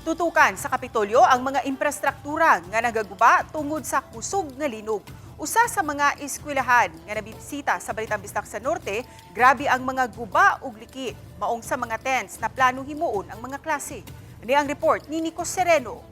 Tutukan sa Kapitolyo ang mga imprastruktura nga nagaguba tungod sa kusog nga linog. Usa sa mga eskwelahan nga nabibisita sa Balitang Bisdak sa Norte, grabe ang mga guba ug liki, maong sa mga tents na plano himuon ang mga klase. Ani ang report ni Nico Sereno.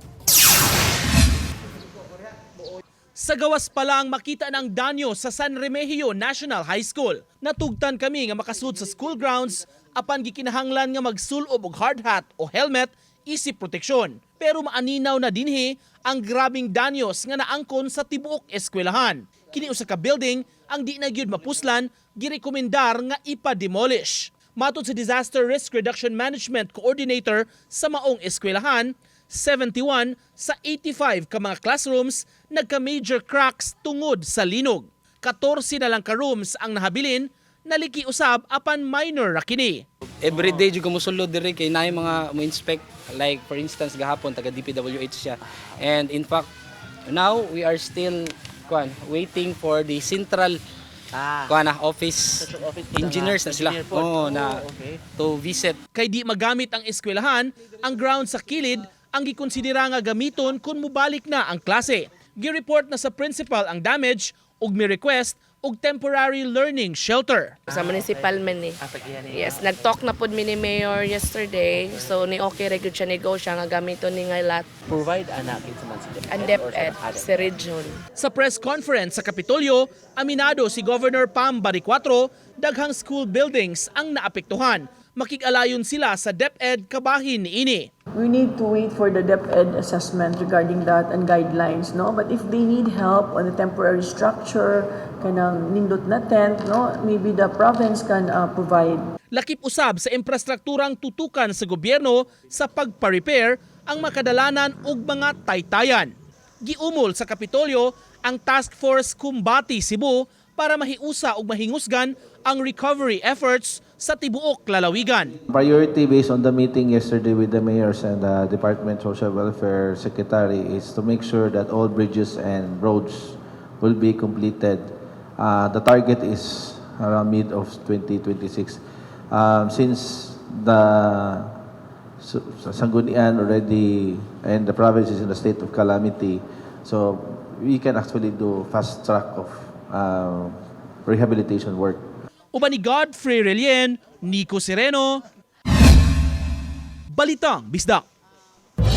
Sa gawas pa lang, makita ng danyo sa San Remigio National High School. Natugtan kami nga makasud sa school grounds apan gikinahanglan nga magsulob og hard hat o helmet isip proteksyon. Pero maaninaw na dinhi ang grabing danyos nga naangkon sa tibuok eskwelahan. Kini usa ka building ang di na gyud mapuslan, girekomendar nga ipa-demolish. Matod sa Disaster Risk Reduction Management Coordinator sa maong eskwelahan, 71 sa 85 ka mga classrooms nagka-major cracks tungod sa linog. 14 na lang ka rooms ang nahabilin, naliki usab apan minor ra kini. Every day jud ko mosulod diri kay naay mga mo inspect, like for instance gahapon taga DPWH siya. And in fact, now we are still kuan waiting for the central kuan na office, Central office po engineers na na sila. Engineer po. Oo, na to visit. Kay di magamit ang eskwelahan, ang ground sa kilid ang gikonsidera nga gamiton kung mubalik na ang klase. Gi-report na sa principal ang damage ug mi-request og temporary learning shelter. Sa municipal man ni. Ah, tag-iya ni. Yes, nag-talk na pod mi ni Mayor yesterday. So ni okay ra gyud siya, ni go siya nga gamiton ni nga lot. Provide ana kinsa man, sa DepEd Ang or DepEd sa sa region. Sa press conference sa Kapitolyo, aminado si Governor Pam Baricuatro, daghang school buildings ang naapektuhan. Makig-alayon sila sa DepEd kabahin niini. We need to wait for the DepEd assessment regarding that and guidelines, no? But if they need help on the temporary structure, kanang nindot na tent, no? Maybe the province can provide. Lakip usab sa imprastrukturang tutukan sa gobyerno sa pagpa-repair ang makadalanan ug mga taytayan. Giumol sa Kapitolyo ang Task Force Kumbati Cebu para mahiusa ug mahingusgan ang recovery efforts sa tibuok lalawigan. Priority, based on the meeting yesterday with the mayors and the Department of Social Welfare Secretary, is to make sure that all bridges and roads will be completed. The target is around mid of 2026. Since the Sanggunian already and the province is in a state of calamity, so we can actually do fast track of rehabilitation work. Uban ni Godfrey Relien, Nico Sereno, Balitang Bisdak.